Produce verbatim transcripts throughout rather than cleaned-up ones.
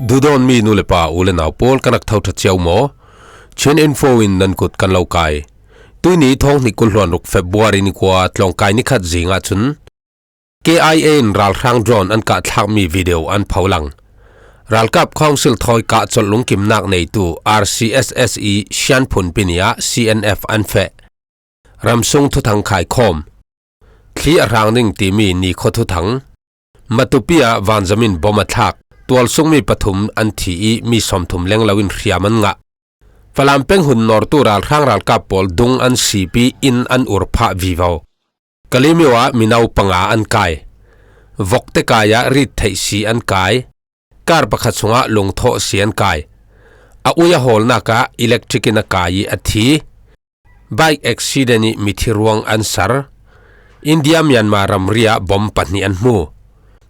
Duhdawtmi nu le pa, u le nau pawl, kan rak tho ṭha cio maw? Chin Info in nan kut kan lo kai. Tuini thawng hnih kul hluan ruk February ni kua tlawngkai ni khat zingah cun K I A in ralhrang drone an kah thlakmi video an pho lang. Ralkap Council thawi kah colh lungkimnak neitu R C S S i Shan phunpi ni ah C N F an feh. Ramsung thuthang khaikhawm. Thli a hrang ding timi nikhua thuthang. Matupi ah vanzamin bom a thlak. Tualsungmi pathum an thi i mi sawmthum lenglo in hriam an ngah. Falam peng hun nawrtu ralhrang ralkap pawl dung an sip i inn an ur phah vivo. Kalemyo ah mino panga an kai. Vokte kai ah rit theih si an kai. Kar pakhat sungah lungthawh si an kai. A ui a hawlnak ah electric in a kai i a thi. Bike accident i mithi ruang an sar. India Myanmar ramri ah bom pahnih an hmu.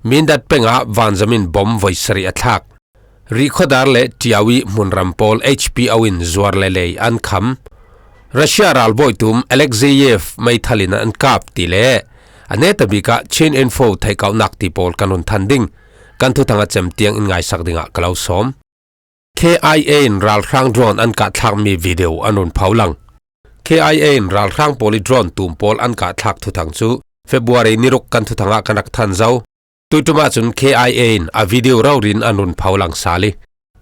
Mindat peng ah vanzamin bom voi sarih a thlak. Rihkhuadar le Tiau i hmunram pawl H P O in zuar le lei an kham. Russia ralbawi tum Alexeyev meithal in an kap ti le a neta bik ah Chin Info theihkauhnak ti pawl kan run than ding. Kan thuthang a cem tiang in ngaisak dingah ka lo sawm. K I A in ralhrang drone an kah thlakmi video an run pho lang. K I A in ralhrang pawl i drone tum pawl an kah thlak thuthang cu February ni ruk kan thuthang ah kan rak than zo. Tuiṭum ahcun K I A in a video rori in an run pho lang sal i,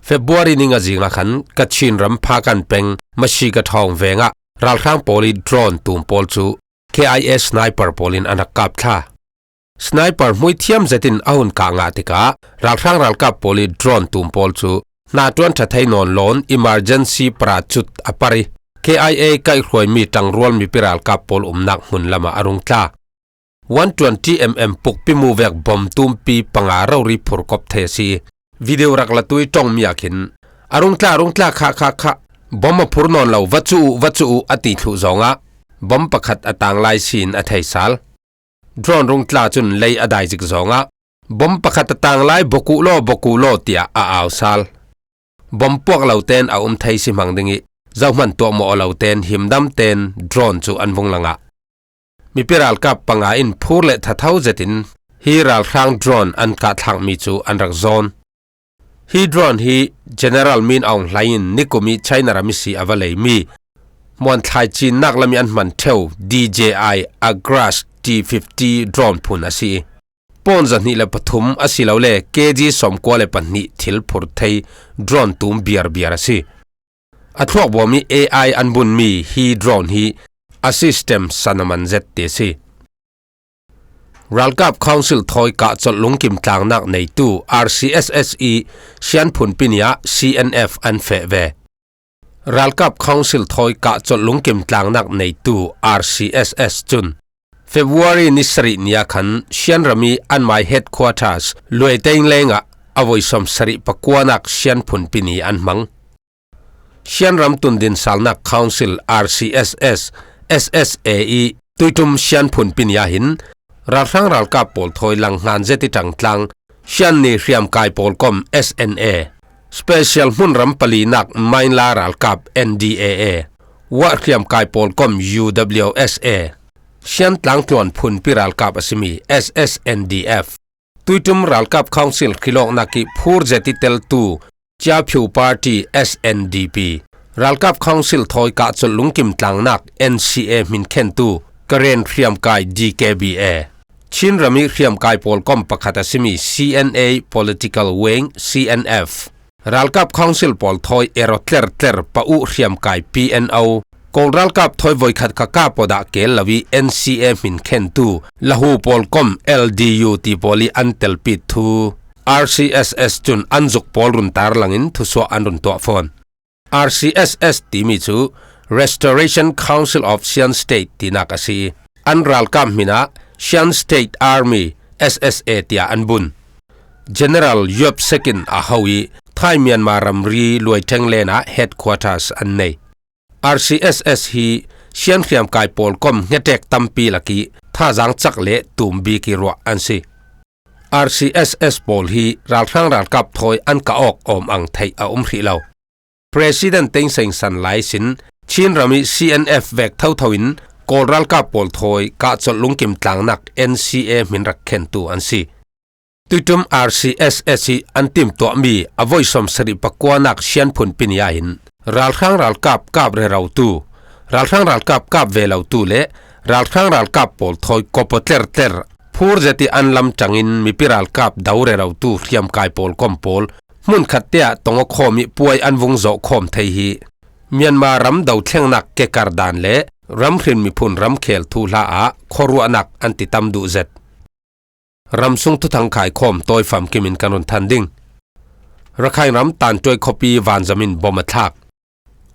February ni nga zing ah khan Kachin ram Phakan peng Mashika thawng veng ah ralhrang pawl i drone tum pawl cu K I A sniper pawl in an rak kap thla. Sniper hmuithiam zetin a hun kah ngah tikah ralhrang ralkap pawl i drone tum pawl cu hnaṭuan ṭha thei nawn lawn emergency parachute a par i, K I A kaihhruaimi ṭangrual mipi ralkap pawl umnak hmun lamah a rung tla. One twenty M M pukpi mu vek bom tumpi panga rori phurkop thei a si. Video rak latui ṭongmi ah khin, "A rung tla, a rung tla, khah, khah, khah. Bom a phur nawn lo, va cu uh, va cu uh," a ti thluh zawngah bom pakhat a tang lai si in a thei sal. Drone rung tla cun lei a dai zik zawngah, "Bom pakhat a tang lai, bok uh law, bok uh law," tiah a au sal. Bom puak lo tein a um thei si hmang ding i, zohman tuahmawh lo tein himdam tein drone cu an vung langah. Mipi ralkap panga in phur le thatho zetin hi ralhrang drone an kah thlakmi cu an rak zawn. Hi drone hi General Min Aung Hlaing in nikum i China ram i si a va leimi hmuanthlai cinnak lam i an hman ṭheu D J I Agras T fifty drone phun a si i, pawn zahnih le pathum asilole K G sawmkua le pahnih thil phur thei drone tum biarbiar a si. A thluak bawm i A I an bunmi hi drone hi a system san a man zet ti a si. Ralkap Council thawi kah colh lungkim tlangnak neitu R C S S i Shan phunpi ni ah C N F an feh ve. Ralkap Council thawi kah colh lungkim tlangnak neitu R C S S cun February ni sarih ni ah khan Shan ram i anmai headquarters Luaiteng leng ah a voi sawm sarih pakuanak Shan phunpi ni an hmang. Shan ram tundin salnak Council R C S S, S S A i tuiṭum Shan phunpi ni ah hin ralhrang ralkap pawl thawi lang hnan zet i ṭangtlang Shan ni hriamkai pawl kom S N A, special hmunram palinak Mainla ralkap N D A A, Wa hriamkai pawl kom U W S A, Shan tlangtluan phunpi ralkap a simi S S N D F, tuiṭum ralkap Council hrilawknak i phur zet i teltu Ciaphiu Party S N D P, ralkap Council thawi kah colh lungkim tlangnak N C A hminkhentu Karen hriamkai D K B A, Chin ram i hriamkai pawl kom pakhat a simi C N A Political Wing C N F, ralkap Council pawl thawi ero tlertler pa uh hriamkai P N O, Kawl ralkap thawi voikhat ka kap awdah kel lo i N C A hminkhentu Lahu pawl kom L D U ti pawl i an telpit thu R C S S cun an zuk pawl run tar langin thusuah an run tuah fawn. R C S S timi cu Restoration Council of Shan State tinak a si. An ralkap hmin ah Shan State Army, S S A, tiah an bun. General Yuap Sek in a ho i Thai Myanmar ramri Luaiteng len ah headquarters an nei. R C S S hi Shan hriamkai pawl kom hngetek tampi lak i thazaang cak le tum bik i ruah an si. R C S S pawl hi ralhrang ralkap thawi an kah awk awm ang theih a um hrih lo. President Thein Sein san lai sin Chin ram i C N F vek thotho in Kawl ralkap pawl thawi kah colh lungkim tlangnak N C A hmin rak khentu an si. Tuitum R C S S ih an timtuahmi a voi sawmsarih pakuanak sianphunpi ni ah hin ralhrang ralkap kap rerotu, ralhrang ralkap kap ve lotu le ralhrang ralkap pawl thawi kawpaw tlertler phur zet ih an lamtangin mipi ralkap do rerotu hriamkai pawl kom pawl hmun khatte ah tong aw khawm ih puai an vung zawh khawm thei hi Myanmar ram dothlengnak kekar dan le ramhrin miphun ramkhel thuhla ah khuaruahnak an titam duh zet. Ramsung thuthang khaikhawm Tawi Fam Kim in kan run than ding. Rakhine ram Tantuai khuapi vanzam in bom a thlak.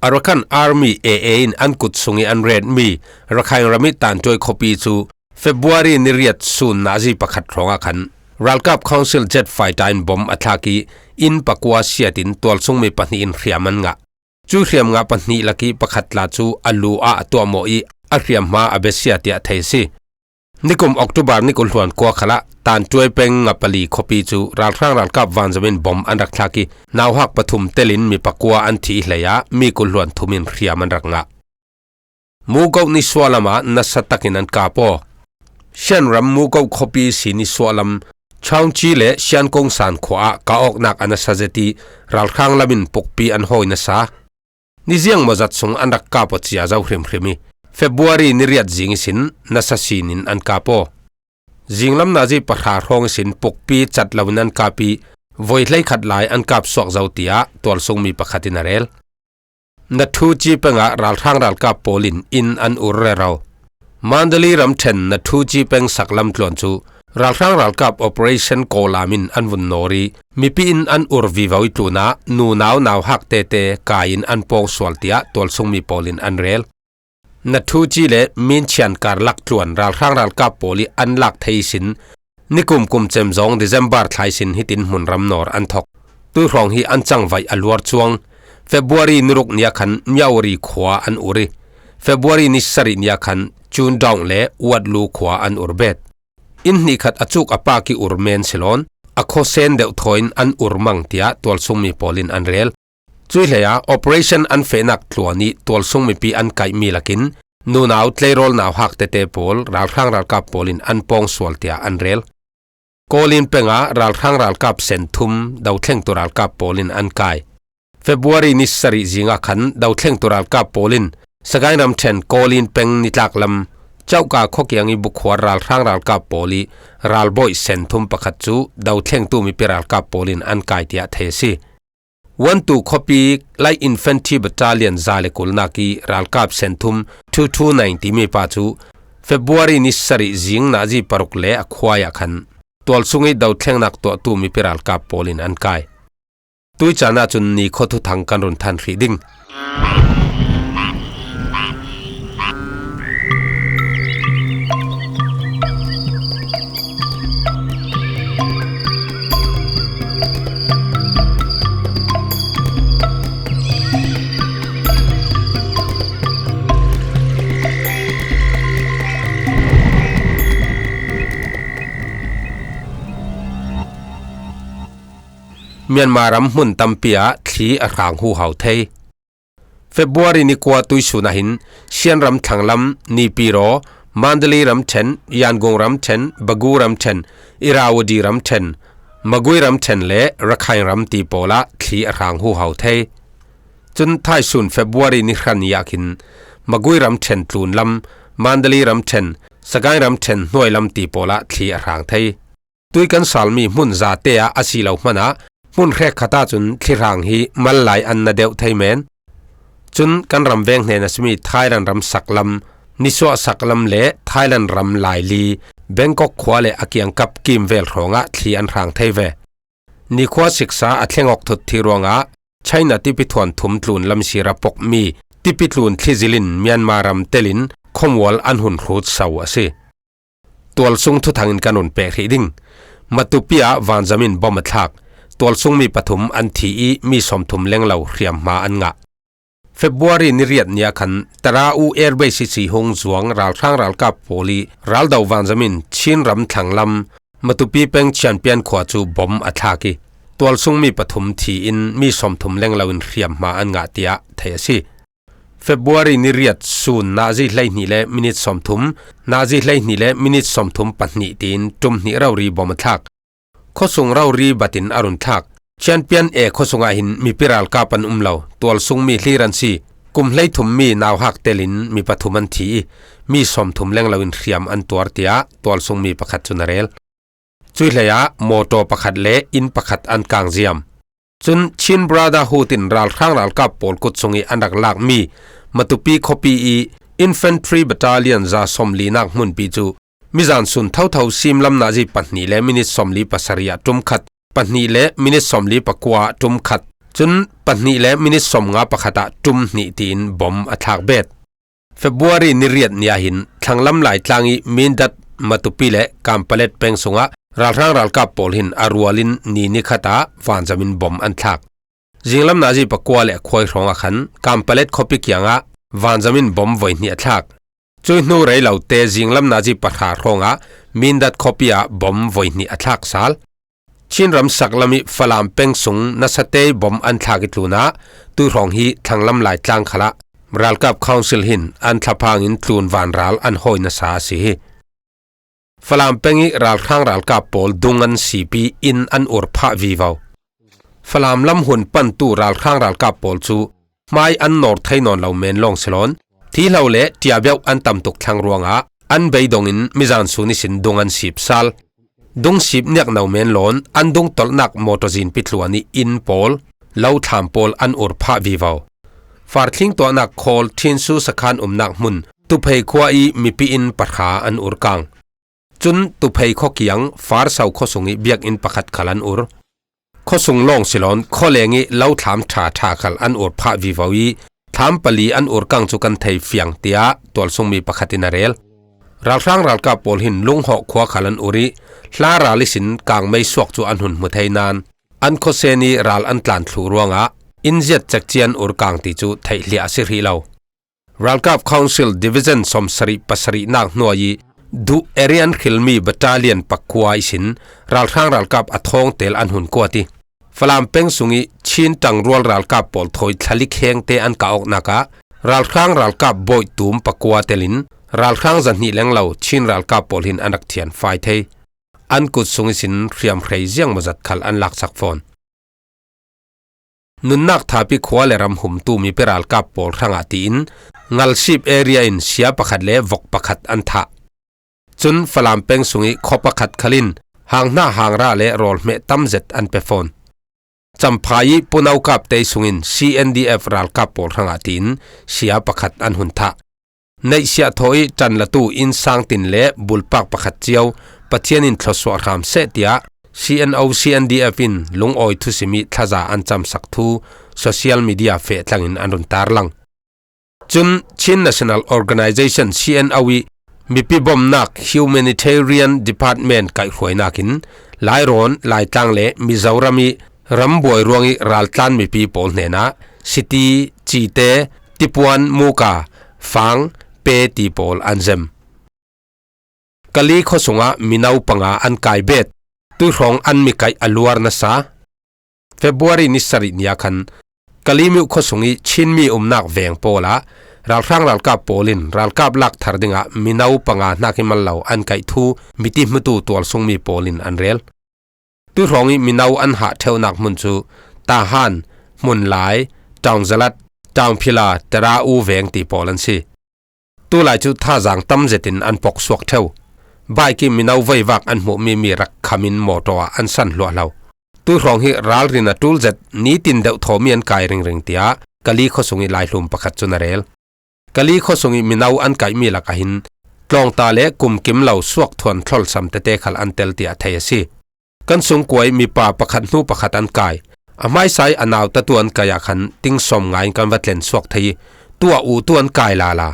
Arakan Army A A in an kut sung ih an retmi Rakhine ram ih Tantuai khuapi cu February ni riat sun nazi pakhat hrawngah khan ralkap Council Jet Fighter in bom a thlak ih inn pakua siat in tualsungmi pahnih in hriam an ngah. Cu hriamnga pahnih lakih pakhat tla cu a lu ah a tuahmawh ih a hriamhma a bia sia tiah thei a si. Nikum October ni kul hluan kua khalah Tantuai peng Ngapali khuapi cu ralhrang ralkap vanzam in bom an rak thlak ih nauhak pathum telin mi pakua an thih ih hleiah mi kul hluan thum in hriam an rak ngah. Mugoh nisuah lamah nasa takin an kap aw. Shan ram Mugoh khuapi si nisuah lam Chaungchi le Siankong San khua ah kah awknak a nasa zet ih ralhrang lam in pukpi an hawi nasa. Niziang mawzat sung an rak kap aw cia zo hrimhrim ih February ni riat zing ihsin nasa sin in an kap aw. Zinglam nazi pahra hrawng ihsin pukpi cat loin an kap ih voi hleikhat lai an kap suak zo tiah tualsungmi pakhat in a rel. Nathuci pengah ralhrang ralkap pawl in inn an ur rero. Mandalay ramṭhen Nathuci peng saklam tluan cu ralhrang ralkap Operation Kawlam in an vun nawr ih mipi in an ur vivo ih tlunah nunau nauhak tete kai in an pawng sual tiah tualsungmi pawl in an rel. Nathuci le Minchian karlak tluan ralhrang ralkap pawl ih an lak thei ihsin nikum kum cem zawng December thla ihsin hitin hmunram nawr an thok. Tuihrawng hi an cangvaih a luar cuang. February ni ruk ni ah khan Myawaddy khua an ur ih February ni sarih ni ah khan Chundawng le Watlu khua an ur bet. Inn hnih khat a cuk a pak ih ur men si lawn a khuasen deuh thaw in an ur mang tiah tualsungmi pawl in an rel. Cuih hleiah operation an fehnak tluan ih tualsung mipi an kaihmi lakin nunau tleirawl nauhak tete pawl ralhrang ralkap pawl in an pawng sual tiah an rel. Kawlin pengah ralhrang ralkap senthum dothlengtu ralkap pawl in an kai. February ni sarih zingah khan dothlengtu ralkap pawl in Sagaing ramṭhen Kawlin peng nitlak lam Cauhka khuakiang ih bukhuar ralhrang ralkap pawl ih ralbawih senthum pakhat cu dothlengtu mipi ralkap pawl in an kai tiah thei a si. Wantu khuapi Light Infantry Battalion za le kulnak ih ralkap senthum two two nine timi pa cu February ni sarih zing nazi paruk le a khuai ah khan tualsung ih dothlengnak tuahtu mipi ralkap pawl in an kai. Tui caan ahcun nikhua thuthang kan run than hrih ding. Myanmar ram hmun tampi ah thli a hrang huhau thei. February ni kua tuisun ah hin Shan ram thlanglam Naypyidaw, Mandalay ramṭhen, Yangon ramṭhen, Bago ramṭhen, Irrawaddy ramṭhen, Magway ramṭhen le Rakhine ram ti pawl ah thli a hrang huhau thei. Cun thaisun February ni hra ni ah khin Magway ramṭhen tlunlam, Mandalay ramṭhen, Sagaing ramṭhen hnuailam ti pawl ah thli a hrang thei. Tui kan salmi hmun zate ah a si lo hmanah hmun hrekkhat ahcun thlihrang hi mal lai an na deuh thei men. Cun kan ram veng hnen a simi Thailand ram saklam, nisuah saklam le Thailand ram laili, Bangkok khua le a kiangkap kimvel hrawngah thli an hrang thei ve. Nikhua siksa a thleng awk thut thi ruangah China tipi thuan thum tlun lam sira pokmi tipi tlun thli zil in Myanmar ram telin khuamual an hun hrut so a si. Tualsung thuthang in kan run pek hrih ding. Matupi ah vanzam in bom a thlak. Tualsung mi pathum an thi ih mi sawmthum lenglo hriamhma an ngah. February ni riat ni ah khan Tara U Air Base ih si hung zuang ralhrang ralkap pawl ih raldo vanzam in Chin ram thlanglam Matupi peng Chianpian khua cu bom a thlak ih tualsung mi pathum thi in mi sawmthum lenglo in hriamhma an ngah tiah thei a si. February ni riat sun nazi hleihnih le minit sawmthum, nazi hleihnih le minit sawmthum pahnih tiin ṭum hnih rori bom a thlak. Khuasung rori batin a run thlak. Champion A khuasungah hin mipi ralkap an um lo, tualsung mi hlir an si. Kum hleithum mi nauhak telin mi pathum an thi i, mi sawmthum leng loin hriam an tuar, tiah tualsung mi pakhat cun a rel. Cuih hleiah mawtaw pakhat le inn pakhat an kangziam. Cun Chin Brotherhood in ralhrang ralkap pawl kut sung i an rak lakmi Matupi khuapi i Infantry Battalion za sawmlinak hmunpi cu mizan sun thotho simlam nazi pahnih le minit sawmli pasarih ah ṭum khat, pahnih le minit sawmli pakua ah ṭum khat, cun pahnih le minit sawmnga pakhat ah ṭum hnih tiin bom a thlak bet. February ni riat ni ah hin thlanglam Laitlang i Mindat, Matupi le Kampalet peng sungah ralhrang ralkap pawl hin a rualin ni nikhat ah vanzamin bom an thlak. Zinglam nazi pakua le khuai hrawngah khan Kampalet khuapi kiangah vanzamin bom voi hnih a thlak. Cuih hnu rei lote zinglam nazi pahra hrawngah Mindat khuapi ah bom voi hnih a thlak sal. Chin ramsak lam i Falam peng sung nasate i bom an thlak i tlunah tuihrawng hi thlanglam Laitlang khalah ralkap council hin an thlaphang in tlun vanral an hawi nasa a si hi. Falam peng i ralhrang ralkap pawl dung an sip i inn an ur phah vivo. Falam lam hun pantu ralhrang ralkap pawl cu hmai an nawr thei nawn lo men lawng si lawn, thihlo le ṭiabiauh an tam tuk thlang ruangah an beidongin mizan sun ihsin dung an sip sal. Dung sip niak no men lawn an dung tolhnak mawtaw zinpi tluan i inn pawl, lo thlam pawl an ur phah vivo. Farthling tuahnak khawl Thinsu sakhan umnak hmun Tuphei khua i mipi inn pahra an ur kang. Cun Tuphei khua kiang Farso khuasung i biakinn pakhat khal an ur. Khuasung lawng si lawn khualeng i lo thlam ṭha ṭha khal an ur phah vivo i thlam pali an ur kang cu kan thei fiang, tiah tualsung mi pakhat in a rel. Ralhrang ralkap pawl hin Lunghawh khua khal an ur i hla ral ihsin kangmei suak cu an hun hmu thei nain an khuasen i ral an tlan thluh ruangah inn ziat cekci an ur kang ti cu theih hliah a si hrih lo. Ralkap Council Division sawmsarih pasarihnak hnuai i duh eri an hrilmi battalion pakua ihsin ralhrang ralkap a thawng tel an hun kuat i Falam peng sung i Chin ṭangrual ralkap pawl thawi thlalik hengte an kah awknak ah ralhrang ralkap bawi tum pakua telin ralhrang zahnih lenglo Chin ralkap pawl hin an rak thianfai thei. An kut sung ihsin hriamhrei ziangmawzat khal an laksak fawn. Nunnak thapi khua le ram humtu mipi ralkap pawl hrangah tiin Ngalsip area in sia pakhat le vok pakhat an thah. Cun Falam peng sung i khua pakhat khal in hanghna hangra le rawlhmeh tamzet an pe fawn. Champhai i Punaukap tei sungin C N D F ralkap pawl hrangah tiin sia pakhat an hun thah. Neihsiah thaw i ṭanlatu innsang tin le bulpak pakhat cio Pathian in thluasuah hram seh, tiah C N O C N D F in lungawi thusim i thlaza an camsak thu social media feh tlangin an run tarlang. Cun Chin National Organization, C N O i mipi bomnak Humanitarian Department kaihhruainak in Lairawn, Laitlang le Mizoram i rambuai ruang i raltlan mipi pawl hnenah siti, cite, tipuan, muka, fang, pe ti pawl an zem. Kali khuasungah mino panga an kai bet. Tuihrawng an mi kaih a luar nasa. February ni sarih ni ah khan Kalimyo khuasung i Chinmi umnak veng pawl ah ralhrang ralkap pawl in ralkap lak thar dingah mino panga hnak i mal lo an kaih thu miti hmutu tualsung mi pawl in an rel. Tuihrawng i mino an hah ṭheunak hmun cu Tahan, Hmunlai, Ṭaungzalat, Ṭaungphila, Tera U veng ti pawl an si. Tulai cu thazaang tam zetin an pok suak ṭheu. Baiki mino veivak an hmuhmi mi rak kham in mawtaw ah an san hluahlo. Tuihrawng hi ralrin a ṭul zet, nitin deuh thawmi an kai ringring, tiah Kali khuasung i laihlum pakhat cun a rel. Kali khuasung i mino an kaihmi lakah hin tlawngta le kumkim lo suak thuan thlolsam tete khal an tel tiah thei a si. Kan sungkuai mipa pakhat hnu pakhat an kai. A hmaisa i a nautatu an kai ah khan ting sawm ngai in kan va tlen suak thei i, tuah u tu an kai lala.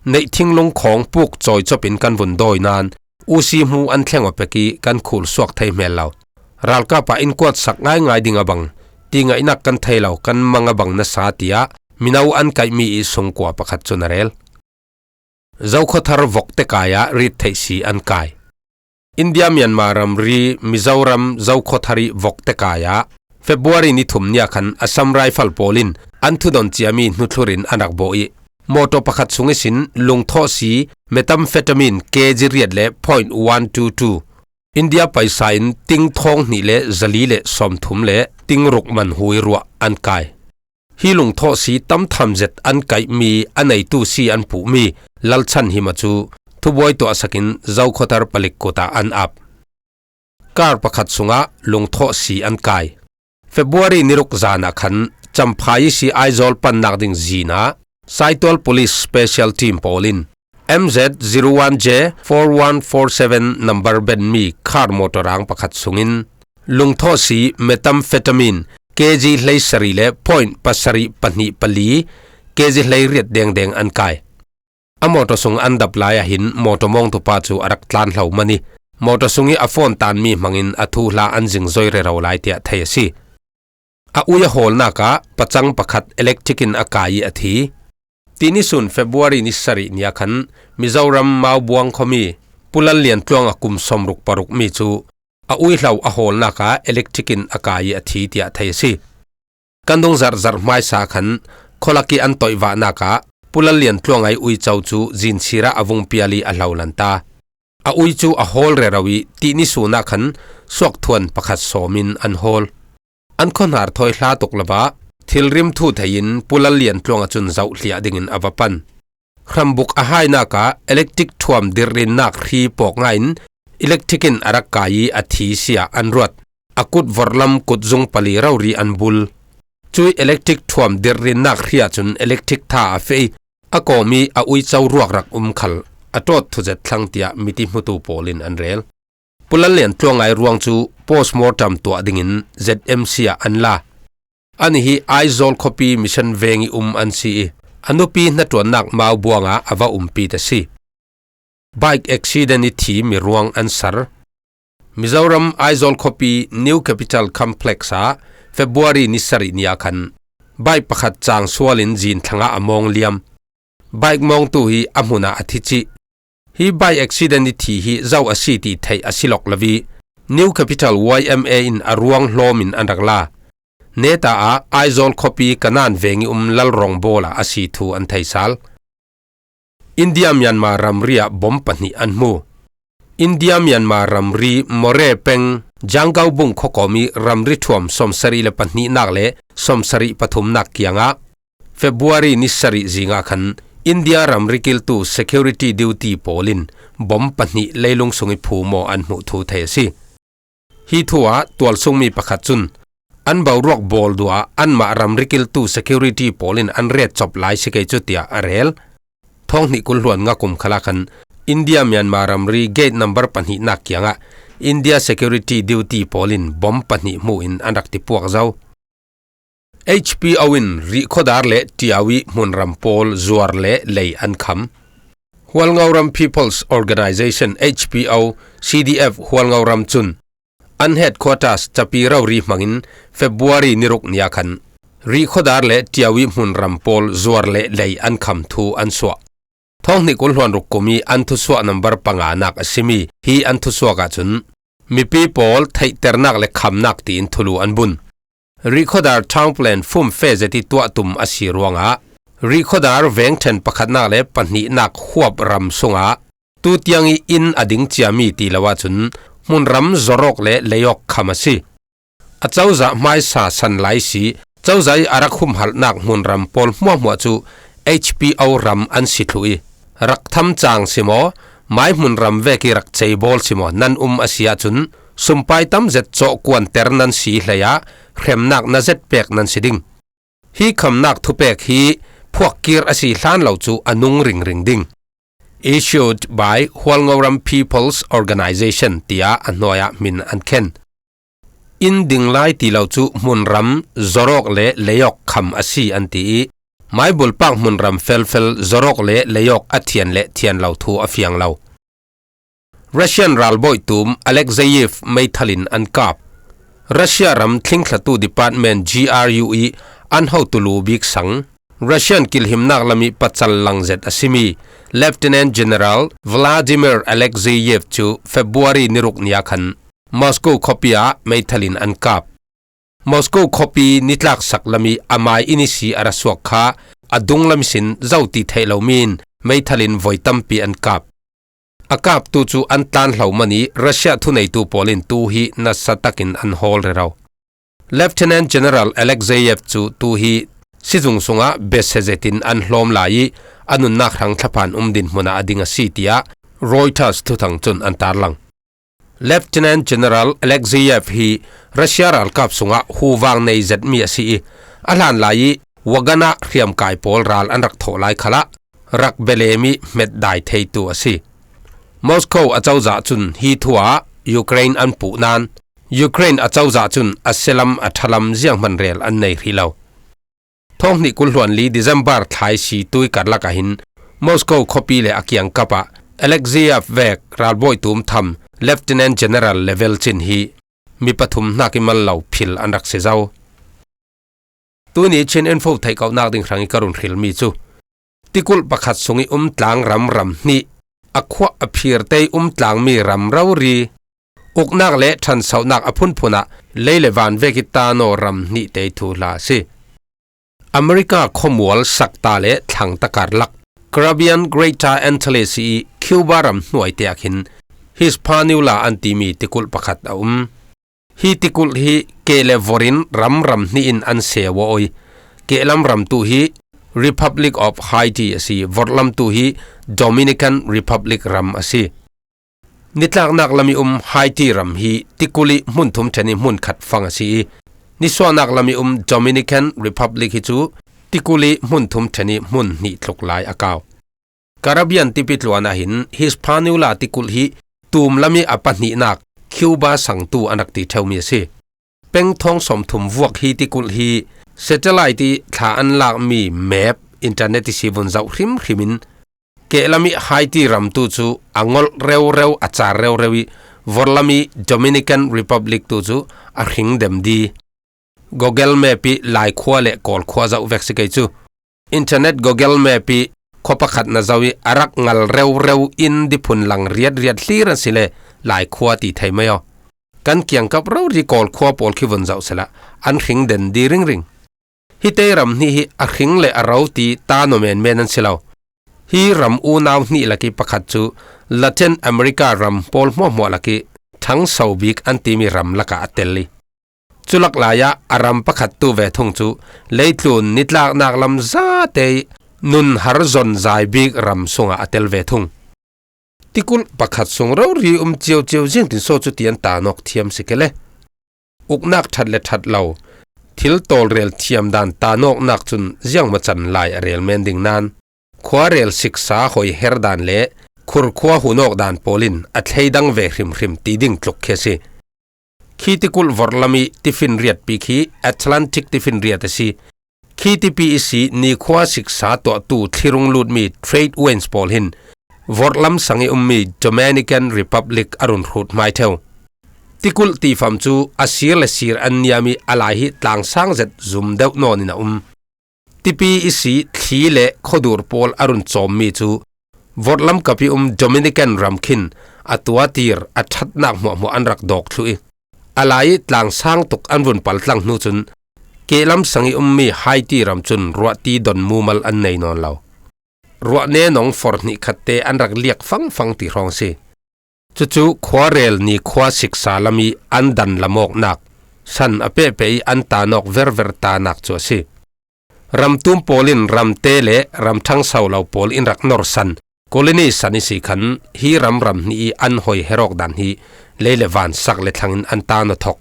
Neih thinglung khawng puk cawi cop in kan vun dawi nain usi hmu an thleng aw pek i kan khul suak thei hmel lo. Ralkap ah in kuatsak ngaingai ding a bang, ti ngaihnak kan thei lo, kan mang a bang nasa, tiah mino an kaihmi i sungkua pakhat cun a rel. Zokhawthar vokte kai ah rit theih si an kai. India Myanmar ramri Mizoram Zokhawthar i vokte kai ah February ni thum ni ah khan Assam Rifle pawl in an thudon ciami hnuthlur in an rak bawh i, mawtaw pakhat sung ihsin lungthawh si methamphetamine K G riat le point one two two, India paisa in ting thawng hnih le zali le sawmthum le ting ruk man hui ruah an kai. Hi lungthawh si tam tham zet an kaih mi a neitu si an puh mi Lalchan Hima cu thubuai tuahsakin Zokhawthar palik kut ah an ap. Kar pakhat sungah lungthawh si an kai. February ni ruk zan ah khan Champhai ihsi Aizawl pannak ding zin ah Saitual Police Special Team pawl in M Z zero one J four one four seven number benmi car motor ang pakhat sungin lungthawh si methamphetamine K G hleisarih le point pasarih pahnih pali K G hleiriat dengdeng an kai. A mawtaw sung an dap lai ah hin mawtaw mawngtupa cu a rak tlan hlo man ih, mawtaw sung ih a phone tanmi hmangin a thuhla an zingzoi rero lai tiah thei a si. A ui a hawlnak ah pacang pakhat electric in a kai ih a thi. Tini sun February ni sarih ni ah khan Mizoram Maubuang khuami Pu Lal Lian Tluang a kum sawmruk paruk mi cu a ui hlo a hawlnak ah electric in a kai ih a thi tiah thei a si. Kan dung zarhzarh hmaisa khan khualak ih an toihvahnak ah Pu Lal Lian Tluang ai uico cu zinsir ah a vung pial ih a hlo lanta. A ui cu a hawl rero ih tihni sun ah khan suakthuan pakhat sawm in an hawl. An khuahnar thawi hla tuk lo ah thilrim thu thei in Pu Lal Lian Tluang ah cun zohhliah dingin a va pan. Hrambuk a hainak ah electric thuam dirhrinnak hri pawk ngai in electric in a rak kai ih a thi si ah an ruat. A kut vorhlam kutzung pali rori an bul. Cuih electric thuam dirhrinnak hri ah cun electric tha a feh ih a kawm ih a uico ruak rak um khal a ṭawt thuzet thlang tiah miti hmutu pawl in an rel. Pu Lal Lian Tluang ai ruang cu postmortem tuah dingin Z M C ah an la. Anih hi Aizawl khuapi Mission Veng ih um an si ih a nupi hnaṭuannak Maubuang ah a va umpi ta si. Bike accident ih thi mi ruang an ser. Mizoram Aizawl khuapi New Capital Complex ah February ni sarih ni ah khan bike pakhat cang sual in zin thlangah a mawng liam. Bike mawngtu hi a hmun ah a thi cih. Hi bike accident ih thi hi zo a si ti theih a si lok lo ih New Capital Y M A in a ruang hlawm in an rak la. Neta ah Aizawl khuapi Kanan veng ih um Lalrong Bawl ah a si thu an thei sal. India Myanmar ramri ah bom pahnih an hmu. India Myanmar ramri Moreh peng Janggaubung khuakawm ih ramri thuam sawmsarih le pahnihnak le sawmsarih pathumnak kiangah February ni sarih zingah khan India ramri kiltu security duty pawl in bom pahnih leilung sung ih phumaw an hmuh thu thei a si. Hi thu ah tualsungmi pakhat cun an boruak bawl duh ah anmah ramri kiltu security pawl in an ret cop lai si kei cu tiah a rel. Thawng hnih kul hluan nga kum khalah khan India Myanmar ramri gate number pahnihnak kiangah India security duty pawl in bom pahnih hmuh in an rak tipuak zo. H P O in Rihkhawdar le Tiau ih hmunram pawl zuar le lei an kham. Hualngoram People's Organization, H P O, C D F Hualngoram cun an headquarters capi rori hmangin February ni ruk ni ah khan Rihkhawdar le Tiau ih hmunram pawl zuar le lei an kham thu an suah. Thawng hnih kul hluan ruk kum ih an thusuah number panganak a simi hi an thusuak ahcun mipi pawl theihternak le khamnak tiin thulu an bun. Rihkhawdar Town Plan fumfe zet ih tuahtum a si ruangah Rihkhawdar vengṭhen pakhatnak le pahnihnak huap ram sungah tutiang ih inn a ding ciami ti lo ahcun hmunram zorawk le leiawk kham a si. A cozah hmaisa san lai si, cozah ih a rak humhalhnak hmunram pawl hmuahhmuah cu H P O ram an si thluh ih, rak tham cang si maw, mai hmunram vek ih rak ceibawl si maw, nan um a si ahcun, sumpai tam zet cawhkuanter nan si hlei ah hremnak na zet pek nan si ding. Hi khamnak thupek hi phuakkir a si hlan lo cu a nung ringring ding. Issued by Hualngoram People's Organization tiah a hnuai ah hmin an khen. Inn ding lai ti lo cu hmunram zorawk le leiawk kham a si an ti ih, maibulpak hmunram felfel zorawk le leiawk a thian le thian lo thu a fiang lo. Russian ralbawi tum Alexeyev meithal in an kap. Russia ram thlingthlatu Department G R U ih an hotu lu bik sang, Russian kilhimnak lam ih pacal lang zet a simi Lieutenant General Vladimir Alexeyev cu February ni ruk ni ah khan Moscow khuapi ah meithal in an kap. Moscow khuapi nitlaksak lam ih amai inn ihsi a ra suak kha a dunglam ihsin zo ti theih lomi in meithal in voi tampi an kap. a kaptu chu an tlan hlo man i Russia thuneitu pawl in tu hi nasa takin an hawl rero. Lieutenant General Alexeyev chu tu hi sizung sungah bese zetin an hlawm lai i a nunnak hrang thlaphan um dinhmunah a ding a si, tiah Reuters thuthang cun an tarlang. Lieutenant General Alexeyev hi Russia ralkap sungah huvang nei zetmi a si i, a hlan lai i Wagner hriamkai pawl ral an rak thawh lai khalah rak belem i hmetdai theitu a si. Moscow a cozah cun hi thu ah Ukraine an puh nain, Ukraine a cozah cun a sialam a ṭhalam zianghman rel an nei hrih lo. Thawng hnih kul hluan li December thla i si tui karlak ah hin Moscow khuapi le a kiangkap ah Alexeyev vek ralbawi tum tham Lieutenant General level cin hi mi pathum hnak i mal lo phil an rak si zo. Tuni Chin Info theihkauhnak ding hrang i ka run hrilmi cu, tikulh pakhat sung i um tlang ram ram hnih, a khuah a phirte i um tlangmi ram rori, uknak le ṭhansohnak a phunphun ah lei le van vek i tanaw ram hnih te i thuhla a si. America khuamual sakta le thlangta karlak Caribbean Greater Antilles i Cuba ram hnuaite ah khin Hispaniola an timi tikulh pakhat a um. Hi tikulh hi keh le vorh in ram ram hnih in an seu aw i, kehlam ram tu hi Republic of Haiti a si, vorhlam tu hi Dominican Republic ram a si. Nitlaknak lam i um Haiti ram hi tikulh i hmun thum ṭhen i hmun khat fang a si i, nisuahnak lam i um Dominican Republic hi cu tikulh i hmun thum ṭhen i hmun hnih tluk lai a kau. Caribbean tipi tluan ah hin Hispaniola tikulh hi tum lam i a pahnihnak Cuba sangtu an rak ti ṭheumi a si. Peng thawng sawmthum vuak hi tikulh hi satellite i thla an lakmi map, internet i si vun zoh hrimhrim in, kehlam i Haiti ram tu cu a ngolh reuhreu, a car reuhreu i, vorhlam i Dominican Republic tu cu a hring dem di. Google Map i Laikhua le Kawlkhua zoh vek si kei cu, internet Google Map i khua pakhat na zoh i a rak ngal reuhreu in diphun lang riat riat hlir an si le Laikhua ti thei mai aw. Kan kiangkap rori Kawlkhua pawl khi vun zoh sehla an hring den di ringring. Hi te ram hnih hi a hring le a ro ti tanaw menmen an si lo. Hi ram unau hnih lak i pakhat cu Latin America ram pawl hmuahhmuah lak i ṭhangso bik an timi ram lakah a tel i, cu lak lai ah a ram pakhat tu ve thung cu leitlun nitlaknak lam zate i nun har zon zai bik ram sungah a tel ve thung. Tikulh pakhat sung rori um cio cio ziangtin saw cu ti an tanawk thiam si ke le? Uknak ṭhat le ṭhat lo, thil tawlrel thiam dan tanawknak cun ziangmaw can lai a rel men ding nain, khuarel siksa hoi her dan le khurkhua hun awk dan pawl in a thleidang ve hrimhrim ti ding tluk khi a si. Khi tikulh vorhlam i tifinriat pi khi Atlantic tifinriat a si. Khi tipi i si nikhua siksa tuahtu thlirung lutmi trade winds pawl hin vorhlam sang i ummi Dominican Republic a run hrut hmai ṭheu. Tikulh tifam cu a sir le sir an niam i a lai hi tlangsang zet zum deuh nawn in a um. Tipi i si thli le khuadur pawl a run cawmmi cu vorhlam kap i um Dominican ram khin a tuatir a ṭhatnak hmuahhmuah an rak dawk thluh i, a lai i tlangsang tuk an vun paltlang hnu cun kehlam sang i ummi Haiti ram cun ruahti don mumal an nei nawn lo. Ruah ne nong forh hnih khatte an rak liak fangfang ti hrawng si. Cucu khuarel nikhua siksa lam i an dan lamawknak, san a pehpeh i an tanawk verver tanak cu a si. Ramtum pawl in ramte le ram ṭhangso lo pawl in rak norsan, colony san i si khan hi ram ram hnih i an hoi her awk dan hi lei le van sak le thlang in an tanaw thawk.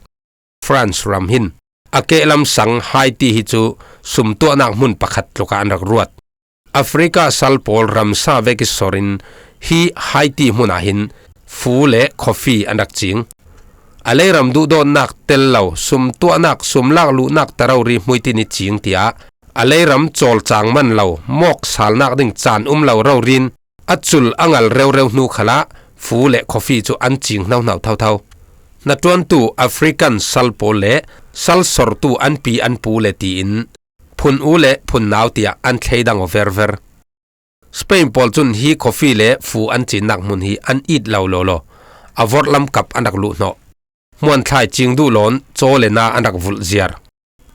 France ram hin a kehlam sang Haiti hi cu sumtuahnak hmun pakhat tluk ah an rak ruat. Africa sal pawl ramsa vek i sor in hi Haiti hmun ah hin fu le coffee an rak cing. A leiram duhdawtnak tel lo, sumtuahnak, sumlak luhnak ta rori hmuitin i cing tiah a leiram cawlcang man lo, mawk salnak ding caan um lo rori in a cul a ngal reuhreu hnu khalah fu le coffee cu an cing hnohno thotho. Hnaṭuantu African sal pawl le sal sortu an pi an pu le tiin phun u le phun nau tiah an thleidang aw verver. Spain pawl cun hi coffee le fu an cinnak hmun hi an it lo lawlaw a vorhlam kap an rak luh hnawh. Hmuanthlai cing duh lawn caw le na an rak vulh ziar.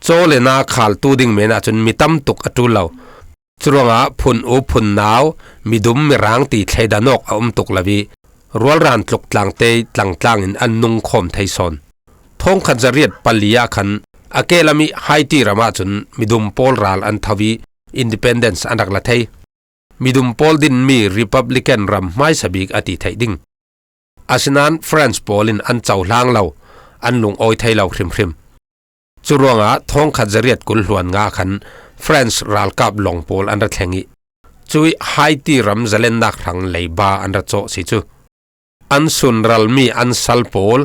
Caw le na khaltu ding men ahcun mi tam tuk a ṭul lo. Curuangah phun u phun nau, midum mirang ti thleidan awk a um tuk lo i, rualran tluk tlangtei tlangtlangin an nungkhawm thei sawn. Thawngkhat zariat pali ah khan a kehlam ih Haiti ram ahcun midum pawl ral an tho ih independence an rak la thei. Midum pawl dinmi Republican ram hmaisa bik a ti theih ding. Asinain France pawl in an cohlang lo, an lungawi thei lo hrimhrim. Curuangah thawngkhat zariat kul hluan nga khan France ralkap lawng pawl an ra thleng ih, cuih Haiti ram zalennak hrang leiba an ra cawh si cu. An sunralmi an sal pawl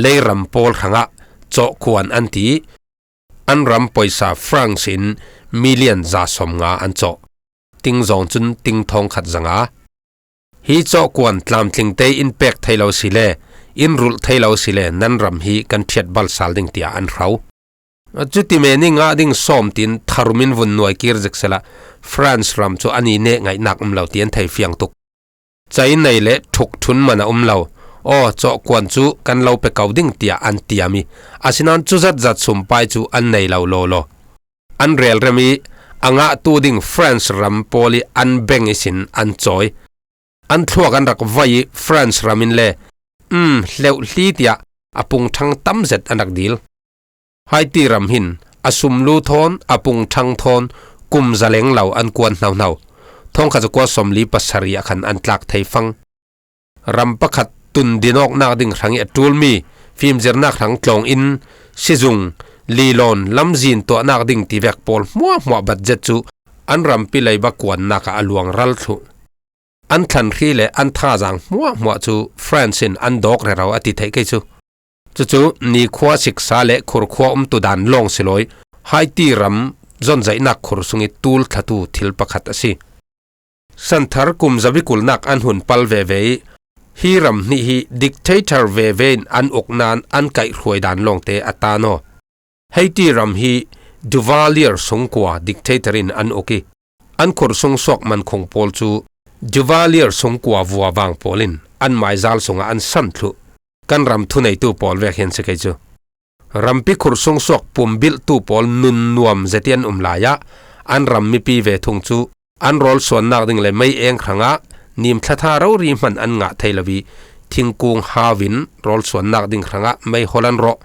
leiram pawl hrangah cawhkuan an ti ih, an ram poisa francs in million za sawmnga an cawh. Ting zawng cun ting thawngkhat zanga. Hi cawhkuan tlamtling te in pek thei lo si le, in rulh thei lo si le, nan ram hi kan ṭhiat bal sal ding, tiah an hro. Cuti men ih ngah ding sawm tiin tharum in vun nuai kir zik sehla France ram cu an i neh ngaihnak um lo ti an thei fiang tuk. Cai nei le ṭhuk ṭhun man a um lo. Aw, cawhkuan cu kan lo pe ko ding, tiah an tiam ih, asinain cuzat zat sumpai cu an nei lo lawlaw. An relrem ih a ngahtu ding France ram pawl ih an beng ihsin an cawi. An thluak an rak voi ih France ram in le, um, hleuh hli tiah a pungṭhang tam zet an rak dil. Haiti ram hin a sumlu thawn, a pungṭhang thawn, kum zaleng lo an kuan hnohno. Thawngkhat zakua sawmli pasarih ah khan an tlak thei fang. Ram pakhat tun din awknak ding hrangih a ṭulmi fimzirnak hrang tlawng in, sizung, lilawn, lamzin tuahnak ding tivek pawl hmuahhmuah budget cu an rampi leiba kuannak ah a luang ral thluh. An thlanhri le an thazaang hmuahhmuah cu France in an dawk rero a ti theih kei cu. Cucu nikhua siksa le khurkhua umtu dan lawng si lawi Haiti ram zonzaihnak khur sungih tul thlatu thil pakhat a si. Santhar kum zabikulnak an hun pal veve ih, hi ram hnih hi dictator veve in an uk nain an kaihhruai dan lawngte a tan aw. Haiti ram hi Duvalier sungkua dictator in an uk ih, an khur sung suak mankhung pawl cu Duvalier sungkua vuavang pawl in an maizal sungah an san thluh. Kan ram thuneitu pawl vek hi an si kei cu. Rampi khur sung suak pumbilhtu pawl nun nuam zet ih an um lai ah an ram mipi ve thung cu an rawl suannak ding le mei eng hrangah nim thlatha rori hman an ngah thei lo ih, thingkung hau in rawl suannak ding hrangah mei hawl an rawh.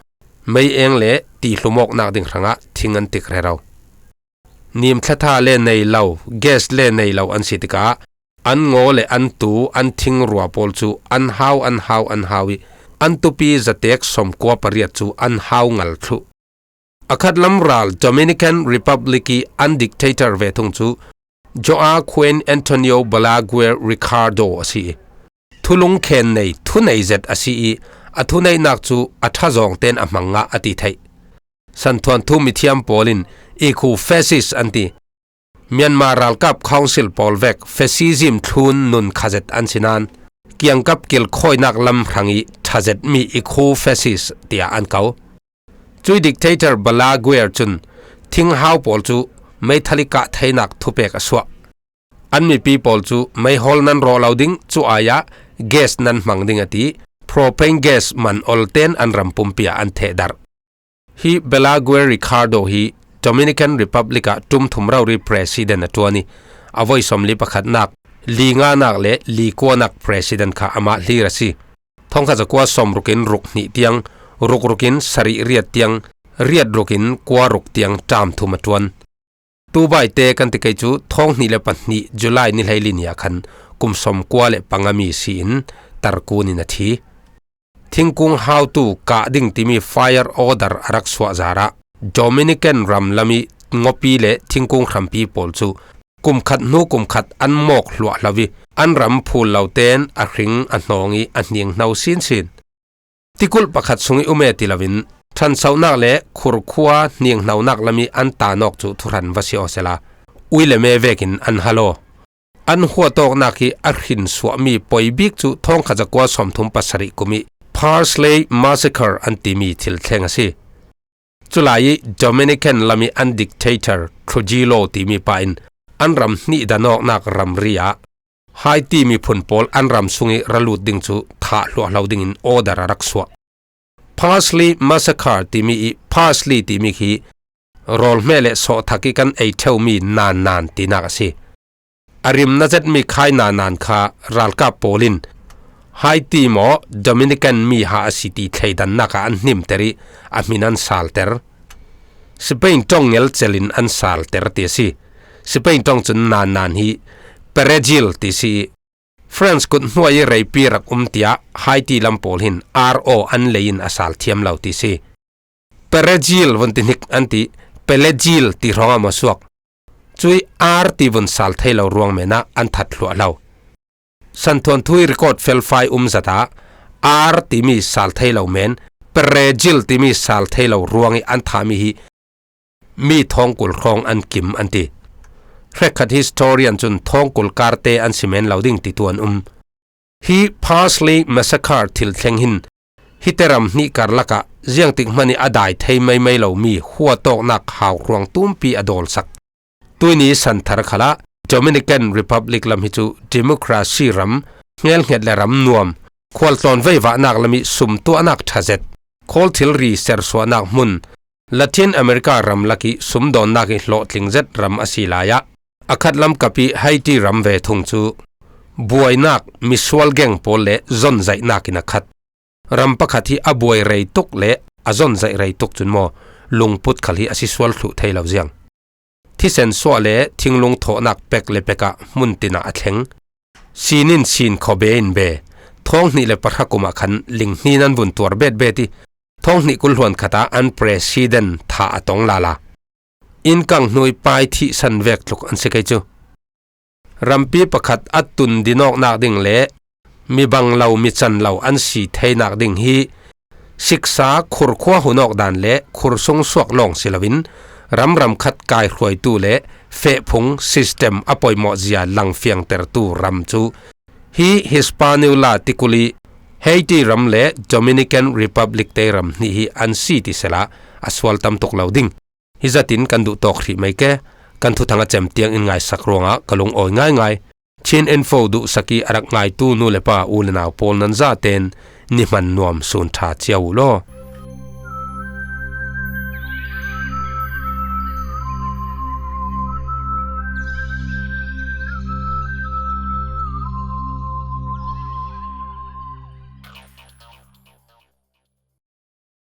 Mei eng le ti hlum awknak ding hrangah thing an tik rero. Nim thlatha le nei lo, gas le nei lo an si tikah an ngaw le an tu, an thingrua pawl cu an hau, an hau, an hau ih an tupi zatek sawmkua pariat cu an hau ngal thluh. A khatlam ral Dominican Republic ih an dictator ve thung cu Joaquin Antonio Balaguer Ricardo a si ih, thulung khen nei, thunei zet a si ih, a thuneihnak cu a ṭha zawng tein a hmang ngah a ti theih. Santhuanthu mithiam pawl in eco-fascist an ti. Myanmar ralkap council pawl vek fascism thlun nun kha zet an si nain kiangkap kilkhawinak lam hrangih ṭha zetmi eco-fascist tiah an ko. Cui dictator Balaguer cun thinghau pawl cu meithal ih kah theinak thupek a suah. An mipi pawl cu meihawl nan rawh lo ding, cu ai-ah gas nan hmang ding a ti. Propane gas man olten an ram pumpi ah an thehdarh. Hi Balaguer Ricardo hi Dominican Republic ah ṭum thum rori president a ṭuan ih, a voi sawmli pakhatnak, li nganak le li kuanak president kha amah hlir a si. Thawngkhat zakua sawmruk in ruk hnih tiang, ruk ruk in sarih riat tiang, riat ruk in kua ruk tiang ṭam thum a ṭuan. Tubaite kan ti kei cu thawng hnih le pahnih July ni hleili ni ah khan kum sawmkua le panga mi si in tarkun in a thi. Thingkung hautu kah ding timi fire order a rak suah zarah Dominican ram lam ih ngawpi le thingkung hrampi pawl cu kum khat hnu kum khat an mawk hluahhlo ih an ram phul lo tein a hring a hnawng ih a hning hno sinsin. Tikulh pakhat sungih um e ti loin ṭhansohnak le khurkhua hninghnonak lam ih an tan awk cu thuhran va si aw sehla, ui le me vekin an hal aw. An huat awknak ih a hrin suahmi poi bik cu thawngkhat zakua sawmthum pasarih kum ih Parsley Massacre an timi thil thleng a si. Culai ih Dominican lam ih an dictator Trujillo timi pa in an ram hnihdan awknak ramri ah Haiti miphun pawl an ram sungih ra lut ding cu thah hluahhlo dingin order a rak suah. Parsley Massacre timi ih parsley timi khi rawlhmeh le sawhthak ih kan ei ṭheumi nannan tinak a si. A rim na zetmi khai nannan kha ralkap pawl in Haiti maw Dominican mi ha a si ti thleidannak ah an hnimter ih a hmin an salter. Spain ṭong ngelcelin an salter ti a si. Spain ṭong cun nan nan hi Perejil ti si ih, France kut hnuai ih reipi rak um tiah Haiti lam pawl hin R O an lei in a sal thiam lo ti si. Perejil vun ti hnik an ti, Pelejil ti hrawngah maw suak. Cuih R ti vun sal thei lo ruang men ah an that hluah lo. Santhuanthu ih record felfai um zat ah R timi sal thei lo men, Perejil timi sal thei lo ruang ih an thahmi hi mi thawngkul hrawng an kim an ti. Hrekkhat historian cun thawngkul karte an si men lo ding titu an um. Hi Paisley Massacre thil thleng hin hite ram hnih karlak ah ziangtik hmanh ih a dai thei maimai lomi huatawknak hauhruang tumpi a dawlsak. Tuihni santhar khalah Dominican Republic lam hi cu democracy ram, hngelhnget le ram nuam, khualtlawn veivahnak lam ih sum tuahnak ṭha zet, khawl thilri sersuahnak hmun, Latin America ram lak ih sumdawnnak ih hlawhtling zet ram a si lai ah, a khatlam kap ih Haiti ram ve thung cu buainak, misual geng pawl le zonzaihnak in a khat. Ram pakhat hi a buai rei tuk le a zonzaih rei tuk cun maw lungput khal hi a si sual thluh thei lo ziang. Thisen suah le thinglung thawhnak pek le pek ah hmun tin ah a thleng. Sin in sin, khawbe in be. Thawng hnih le pahra kum ah khan linghni nan vun tuar betbet ih thawng hnih kul hluan khat ah an president thah a tong lala. Innkang hnu ih pai thihsan vek tluk an si kei cu. Rampi pakhat a tun din awknak ding le mi bang lo, mi can lo an si theinak ding hi siksa khurkhua hun awk dan le khursung suak lawng si loin ramram khat kaihruaitu le fehphung system a poimawh zia langfiangtertu ram cu hi Hispaniola tikul ih Haiti ram le Dominican Republic te ram hnih hi an si ti sehla a sual tam tuk lo ding. Hi zatin kan duh tawk hrih mai ke. Kan thuthang a cem tiang in ngaisak ruangah ka lungawi ngaingai. Chin Info duhsak ih a rak ngaitu nu le pa, u le nau pawl nan zaten ni hman nuam sun ṭha cio uh law.